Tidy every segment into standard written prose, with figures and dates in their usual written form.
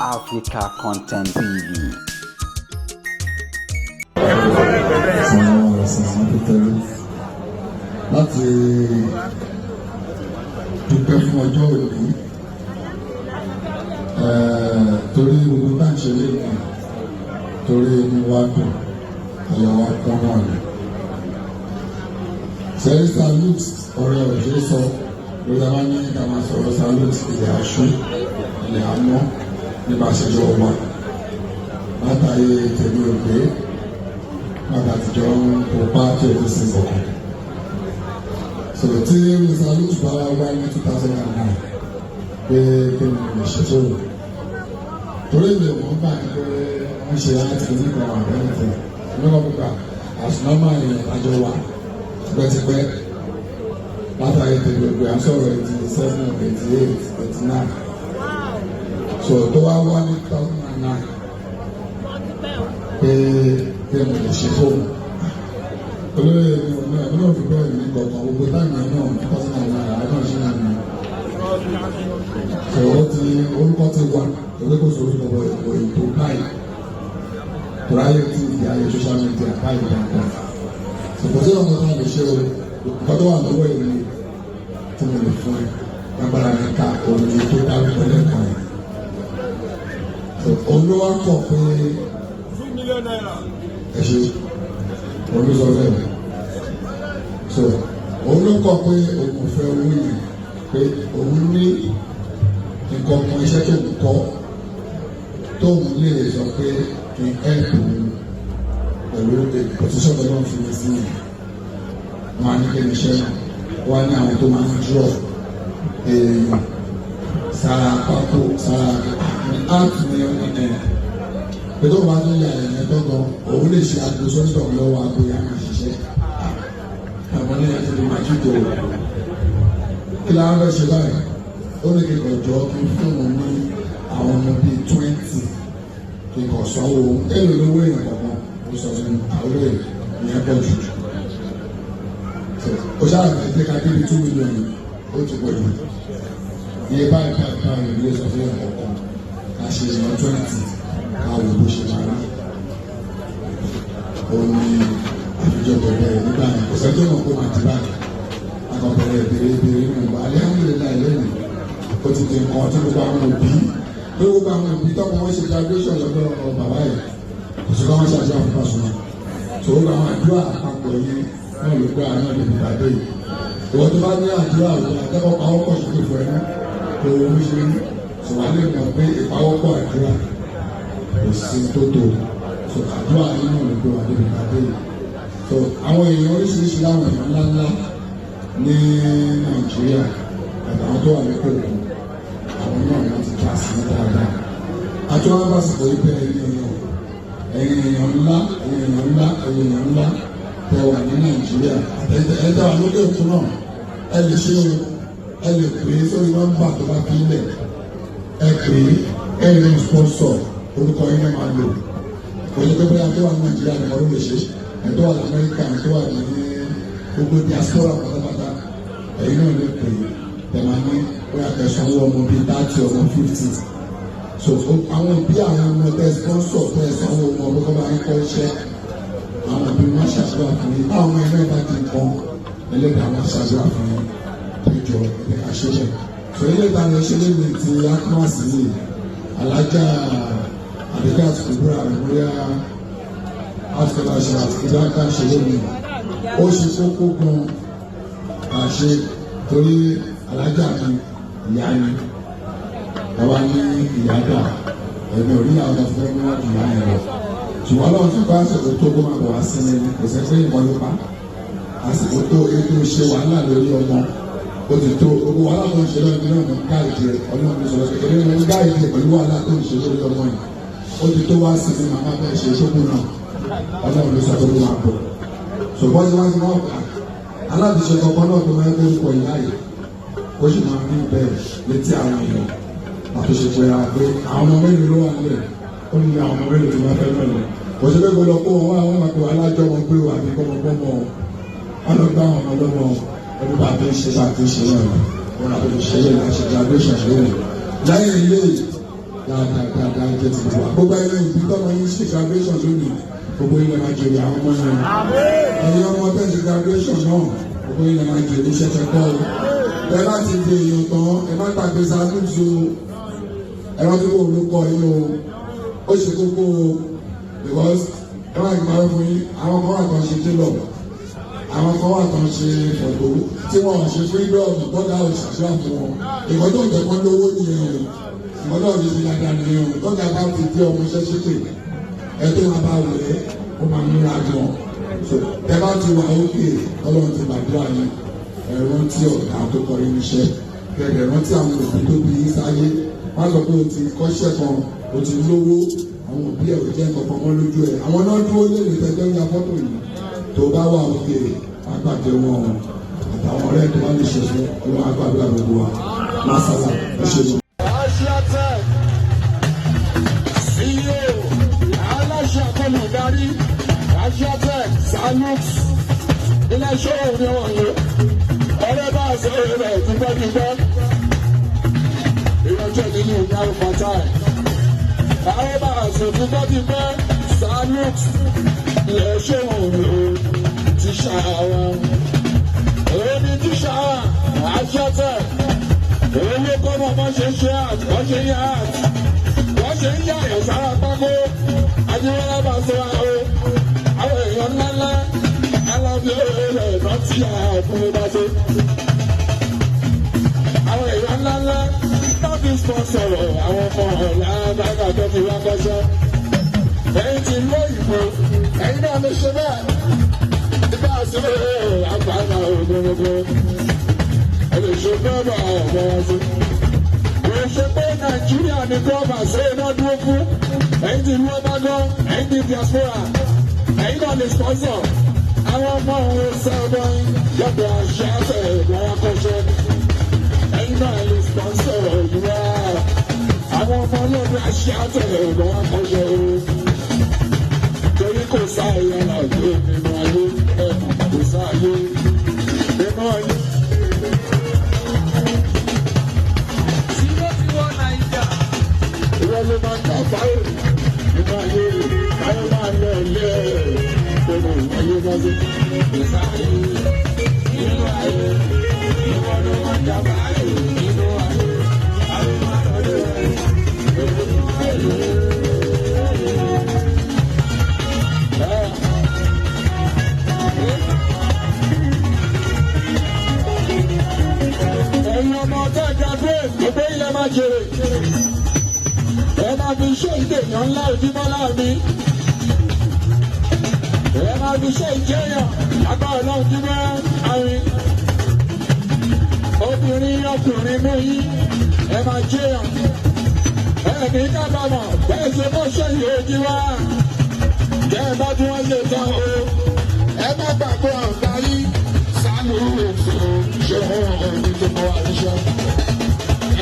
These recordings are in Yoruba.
Africa Content TV. Àwọn ẹ̀sìn àwọn tó tẹ̀lé láti dúpẹ́ fún ọjọ́ òní, torí gbogbo bá ń ṣe lẹ́yìn, torí inú wa dùn, ayọ̀ wa kún náà ni. Sẹ́rí Salute, ọ̀rẹ́ òṣèré sọ lórí àwọn ní ká máa sọ̀rọ̀ Salute, ilẹ̀ aṣú ilẹ̀ amọ́ nípa àṣejọ wa látàrí tẹ̀lé ògbé pàtàkì jọ ń kópa tí o ti sin kọ̀ọ̀kan. Sọ̀rọ̀ tí Mr. Luke bá wá ní 2009 pé kí ni mo lè ṣe tó rò. Torí ìlú mọ̀ ń gbà ní pé wọ́n ṣe láti ní kan àbẹ́rẹ́tẹ̀. Nígbà gbogbo as normal èèyàn àjọ wa tipẹ́tipẹ́ látàrí tẹ̀lé ògbé, à ń sọ̀rọ̀ 87, 88, 89. So tó wá wá ní 2009 pé kí mo lè ṣe fóònù olóyè mi ò náà, èmi náà fi bẹ́ẹ̀ ní kọ̀ọ̀kan. Gbogbo time náà, 2009, àwọn náà ṣe náà ní. So ó ti orúkọ ti wà, torí kò sọ orúkọ ìwò ètò báyìí, torí ayé ti di ayé social media báyìí dáadáa. So kò sí ọmọ náà lè ṣe o. Nǹkan tó wà lọ́wọ́ èmi tí mo lè fún ẹ lágbára mi ká òun ni tó dárúkọ lẹ́ẹ̀kan yẹn. So olówó kọ̀ pé ₦2 million. Ẹ ṣe olùsọ bẹ́ẹ̀. So òun ló kọ pé òun ò fẹ́ owó yẹn, pé òun ní nǹkan kan, iṣẹ́ tó ń kọ́ tóun lè sọ pé kí n help òun pẹ̀lú position tó lọ́n fi mi sí yẹn. Wọn á ní kí ni iṣẹ́ náà? Wọ́n á ní àwọn tó máa ń draw èèyàn sára pákó, sára ní art ní ẹ̀, pé tó bá tún ya ẹ̀yìn tó gan, òun lè ṣe aago sọ́tọ̀ lọ́wọ́, aago yẹn á máa ṣiṣẹ́. Àwọn ní ẹ̀sìn tó máa jíjọ kí la fẹ́ ṣe báyìí? Ó ní kí n kàn jọ kí n fún òun ní àwọn ọmọ bíi 20, kí n kàn sanwó èlò lówó èèyàn kọ̀ọ̀kan. Ó sọ fún àwọn olóyè ìyẹn pọ̀ jù. Ó ṣáà fẹ́ jẹ́ ká débi 2 million, ó ti pọ̀ jù. Iye báyìí báyìí báyìí ló sọ fún èèyàn kọ̀ọ̀kan, ká ṣe èèyàn 20, ká wò bó ṣe máa rí. Ó ní àfijọ́ bẹ̀rẹ̀ nígbà yẹn, kò sẹ́jọ́ mọ̀ kó máa di báyìí. Akọ̀bẹ̀rẹ̀ ìbéèrè ìbéèrè nínú ìgbà. Alihamudulilayi, lẹ́nu ó ti di nǹkan tí gbogbo àwọn òbí, pé gbogbo àwọn òbí tọ́mọ wọn ṣe graduation lọ́dọ̀ bàbá yìí, kò sí káwọn ṣàṣà fún Pasuma. Tó gbogbo àwọn àdúrà àpapọ̀ yẹn náà ló gbé àwọn náà débi ìpàdé yìí. Ìwọ tó bá ní àdúrà òun àtẹ́kọ̀ọ́ pawọ́pọ̀ ṣe fún ẹ náà kò ń ṣe rí sọ wà lè mọ̀ pé ìpawọ́pọ̀ àdúrà kò sí tó tó. So àdúrà yìí náà ló gbé wa débi ìpàdé yìí. So àwọn èèyàn oríṣiríṣi, láwọn èèyàn ńláńlá ní Nàìjíríà àtàwọn tó wà lókè òkun, àwọn náà wọ́n ti dá sí dáadáa. Àti wọn bá sọ̀rọ̀ yìí bẹ́ẹ̀ ní èèyàn, ẹ̀yin èèyàn ńlá, ẹ̀yin èèyàn ńlá, ẹ̀yin èèyàn ńlá tẹ wà ní Nàìjíríà àtẹ̀yìn tẹ wà lókè òkun náà, ẹ lè ṣe o. Ẹ lè pè é sórí nọ́mbà tó bá fi lẹ̀. Ẹ pè é, ẹ lè sponsor, orúkọ yín náà máa lò. Kò ní pé bóyá tó wà ní Nàìjíríà nìkan ló lè ṣe. Ẹ̀ tó wà ní Amẹ́ríkà, ẹ̀ tó wà ní gbogbo diaspora pátápátá, ẹ̀yin náà lè pè é. Ẹ̀ máa ní bóyá kẹsàn-án ọmọ bíi 30, ọmọ 50. So àwọn òbí àwọn ọmọ tẹ sponsor, tẹ sanwó ọmọ kókó bá ń kọ́ iṣẹ́, àwọn òbí wọn ṣàdúrà fún yín. Báwọn ọmọ ẹgbẹ́ bá di nǹkan, ẹlẹ́dàá wọn ṣàdúrà fún yín. Ẹjọ́ ẹ̀ka ṣe bẹ́ẹ̀. So ilé ìtàn ṣe lé ti ACMAS yìí, Alájà Àbíkẹ́ Kubra Memorial Art Scholarship àti ìdáká ṣe lónìí, ó ṣe kókó gan àṣe, torí alájà mi ìyá ni bàbá ní ìyá dà, ẹ̀mí ò rí àwọn ọ̀dọ́ fẹ́ níwájú ìyá yẹn lọ. Ṣùgbọ́n Ọlọ́run tún bá àsìkò tó kó máa bọ̀ wá sí mi, kò sẹ́ pé ìmọ̀ ló pa àsìkò tó ètò ṣe wàhálà lórí ọmọ, ó ti tó. Gbogbo wàhálà tó ń ṣe lọ́dún náà ló ń guide ẹ̀. Ọlọ́run ló sọ̀rọ̀ pé èmi ló ń guide ẹ̀ pẹ̀lú wàhálà tó ń ṣe lórí ọmọ yìí, ó ti tó wá sí mi, màmá bẹ́ẹ̀ ṣe tó kù náà. Ọlọ́run ló sọ pé ó máa bọ̀. Ṣùgbọ́n tí wọ́n ti wọ́n gbà aláàbíṣe kankan náà tó máa ń gbórúkọ ìyá yìí, ó sì máa ń rí bẹ́ẹ̀ létí àwọn èèyàn. Àtúnṣe pé àwọn pé àwọn ọmọ mélòó ló wà nílẹ̀? Ó ní àwọn ọmọ mélòó tó máa fẹ́ mẹ́lẹ̀. Kò sí pé kó lọ kó wọn wá, wọn máa pè wọn alájọ wọn pé wà ní kọ́mọkọ́mọ wọn lọ gbá àwọn ọmọ lọ́mọ ọdún. Bá a ti ń ṣe, bá a ti ń ṣe náà wọn àti ṣe lè láti graduation lónìí. Lẹ́yìn ilé Dáadáa dáadáa jẹ́ ti gbogbo wa. Gbogbo ẹ̀yin òbí tọ́mọ yín ṣe graduation lónìí, gbogbo yín lè máa jèrè àwọn ọmọ yẹn. Ẹ̀yin ọmọ tẹ́ ṣe graduation náà, gbogbo yín lè máa jèrè iṣẹ́ tẹ́ kọ́ o. Ẹ bá ti di èèyàn tán, ẹ má gbàgbé salute o. Ẹ rántí kó olùkọ́ yín o. Ó ṣe kókó o, because ẹ má gbà fún yín, àwọn kan wà tán ṣe tailor, àwọn kan wà tán ṣe photo tí wọn ṣe freedom tọ́gà òṣìṣẹ́ fún wọn. Ìkọ́ tó ń jẹ́ kán lówó nìyẹn o, ìkọ́ tó ń ṣe dáadáa nìyẹn o. Tọ́gà bá ti dé ọmọ iṣẹ́ ṣépè, ẹ tó máa bá wẹ̀ ẹ́, ó máa múra gan. So ẹ bá ti wà ókè, Ọlọ́run ti gbàdúrà yín. Ẹ rántí ọ̀gá tó kọ́ yín níṣẹ́, kẹ̀kẹ́ rántí àwọn òbí tó bí yín sáyé. Má sọ pé o ti kọ́ṣẹ́ kan, o ti lówó, àwọn òbí ẹ̀ ò jẹ́ nǹkan kan mọ́ lójú ẹ̀. Àwọn náà dúró lè lè tẹ́jọ́ ya fọ́tò yìí. Tó bá wà òkè, àgbàdo wọn àtàwọn ọ̀rẹ́ tó wà lè ṣe fún ọlọ́run, àgbàdo gbogbo wa. Masala, ẹ ṣe lọ. Asiatech CEO, aláṣẹ àtolùdarí Asiatech Salute, iléeṣẹ́ òun ni wọ́n lò. Ọ̀rẹ́ bá a sọ rẹ̀ dúpẹ́dúpẹ́. Ìrọ̀jọ́ nínú ìyá fatai. Àwọn bá a sọ dúpẹ́dúpẹ́. Salute, iléeṣẹ́ òun ni ó tíṣà wa. Òun ni tíṣà Asiatech. Òun ló kọ́ mọ́ bọ́n ṣe ń ṣe art, bọ́n ṣe ń yá art, bọ́n ṣe ń yá èèyàn sára pákó. Ajíwọ́lá bá sọ o, àwọn èèyàn ńláńlá alábí rẹ̀ náà tí a fún mi bá ṣe. Àwọn èèyàn ńláńlá náà fi sponsor àwọn ọmọ ọ̀la bàbá tó fi wá kọ́ṣẹ́. Ẹ̀yin ti lọ ìbò, ẹ̀yin náà lè ṣe bẹ́ẹ̀. Ibà sí àgbàdo ògbóngbó. Ẹ lè ṣe bẹ́ẹ̀ bá ọ̀gbọ́n wá sí. Kò ṣe pé Nàìjíríà ní gọ́ọ̀mà ṣe iná dúró fún. Ẹ̀yin ti lú ọba gan, ẹ̀yin ti diaspora. Ẹ̀yin náà lè sponsor. Àwọn ọmọ òun sẹ́wọ́n lọ́dọ̀ àṣà àṣẹ ìgbàlá kọ́ṣẹ́. Ẹ̀yin náà lè sponsor ìwà. Àwọn ọmọ ọlọ́dọ̀ àṣà àṣẹ ìgbàlá kọ́ṣẹ́ o. Torí kò sáàyè ọ̀làjú nínú ayé, ẹ̀ kò sáàyè nínú ayé. Ìwọ ló máa ń kà fáyé nínú ayé, ayé máa ń lọ ilé ẹ̀ nínú ayé bá ṣe. Kò sáàyè nínú ayé, ìwọ ló máa ń kà fáyé nínú ayé, ayé máa ń lọ ilé ẹ̀ nínú ayé. Ẹ̀yin ọmọ ọ̀tá graduate, gbogbo ilẹ̀ máa jèrè. Ẹ máa fi iṣẹ́ ìdèyàn ńlá ojúmọ́ láàmì. Ẹ máa fi iṣẹ́ ìjẹyàn agbára náà ojúmọ́ àárín. Obìnrin ọkùnrin mú yín, ẹ máa jẹyàn. Ẹ ní kábàámọ̀ bẹ́ẹ̀ ṣe mọ́ṣẹ́ yìí ojú wa. Jẹ́ ẹ bá tí wọ́n ṣe tán o. Ẹ má gbàgbọ́ ọ̀gá yín. Salute ṣe òun ẹni tó mọ àríṣẹ́.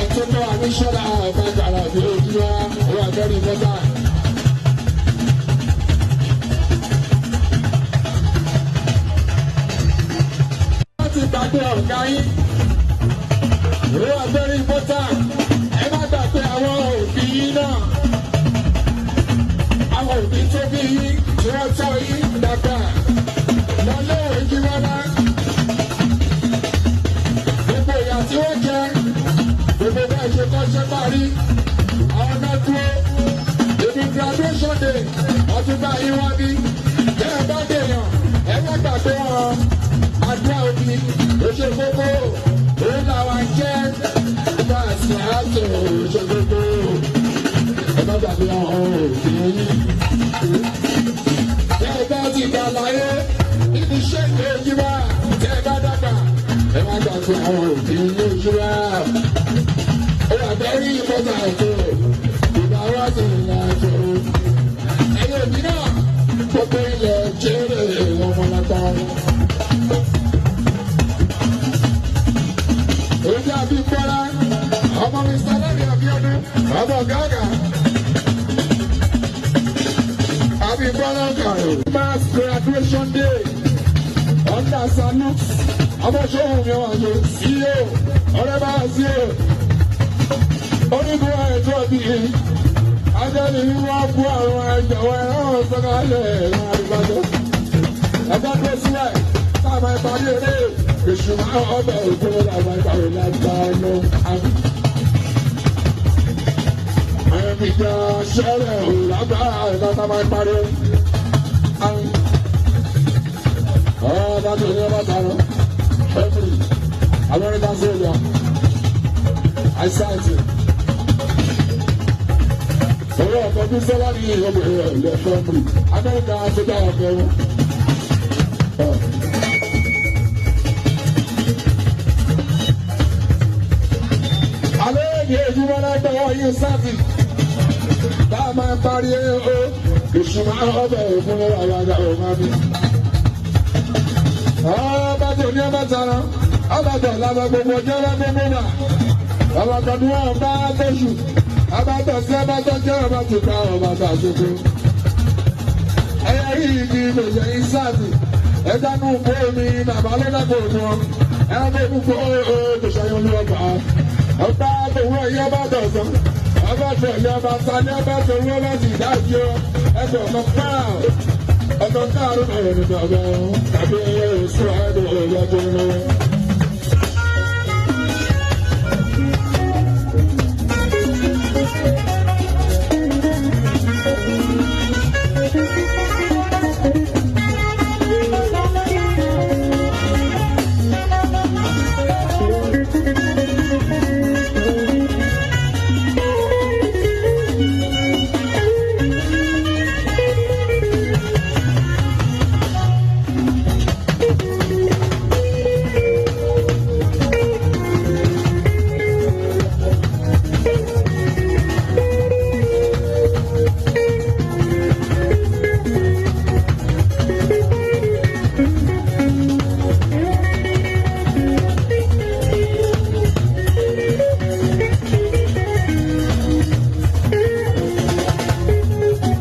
Ẹni tó mọ àríṣẹ́ láàbá gbàrà bí ojú wa wà lórí mọ́tà. Wọ́n ti gbàgbé ọ̀gá yín. Wà lórí mọ́tà. Ẹ má gbàgbé àwọn òbí yín náà. Àwọn òbí tó bí yín tí wọ́n tọ́ yín dàgbà. Lọ́lé òjì wọn náà. Gbogbo ìyà tí wọ́n jẹ, gbogbo bẹ́ẹ̀ ṣe kọ́ṣẹ́ parí, àwọn náà dúró. Èmi graduation day, ọdún báyìí wá bí. Tẹ́ ẹ bá dèèyàn, ẹ má gbàgbé wọn. Àdúrà òbí, oṣù gbogbo, òun làwọn jẹ́. Bá a sì á tó oṣù gbogbo. Ẹ má gbàgbé àwọn òbí yín. Tẹ́ ẹ bá ti gbà láyé, níbi iṣẹ́ ìwé yíwá, tẹ́ ẹ bá dàgbà, ẹ má gbàgbé àwọn òbí yín yíwá. Ó wà bẹ́rí ìmọ̀ta ètò, ìgbà wá sí ìrìn àjò. Ẹ̀yin òbí náà, gbogbo ilẹ̀ jẹ́rè ọmọ lápá. Ojú àbí Bọ́lá, ọmọ Mr. Lẹ́mi Abíọ́dún, ọmọ Gágà. Àbí Bọ́lá Kàrò. Mass graduation day, under salute, ọmọ ṣòwò mi wà ní CEO, ọ̀rẹ́ bá CEO. Onígun ẹ̀jọ́ bí Ajẹ́ni wíwá kú àwọn ẹ̀jọ̀wọ́ ẹ̀rọ sọ́kàlẹ̀ ẹ̀rọ àdìgbàjọ́. Ẹgbẹ́ tó sílẹ̀ sáàmà ìparí eré èṣù máa ọbẹ̀ òkúrò làwọn ìpàwé lágbá ọ̀nà àmì. Ẹ̀mìjà ṣẹlẹ̀ òlágbá ẹ̀dá máa parí. Ọba tó ní ọba tààrọ̀ ẹ̀mí Amẹ́ríkà sójà àìsáìtì. Owó ọkọ̀ bí sọ́lá ní ìyọ̀bẹ̀rẹ̀ lẹ́fẹ̀ẹ́ mú. Amẹ́ríkà sójà ọ̀fẹ́ wọn. Alẹ́ èdè ìjùmọ̀ lágbàwọ̀ yìí sáàtì. Bá a máa parí ẹ̀ o, ìṣúná ọbẹ̀ òfin àwọn àgbà òun á bí. Ọba tó ní ọba tara, ọba tó lábẹ́ gbogbo ọjọ́ lábẹ́ gbogbo náà. Ọba tó ní ọba tóṣù, ọba tó sí ọba tó jẹ́ ọba tó ká ọba tó àṣekú. Ẹyẹ rí igi lòṣè yìí sáàtì, ẹja nù kó omi bàbá ló dàgbò òun ọ. Ẹran tó kú kó o tó ṣayọ ní ọgbà. Ọba tó wọ ẹyẹ ọba tó sọ. Ọba tó ẹyẹ ọba ta ní ọba tó wọ ọba sì dájú ọ. Ẹgbẹ́ ọ̀kan pàà. Ọ̀kan káàrún ọ̀rọ̀ nígbà ọ̀gá tàbí ẹyẹ òṣùwà ẹ̀dùn ọ̀gá tó ń lọ.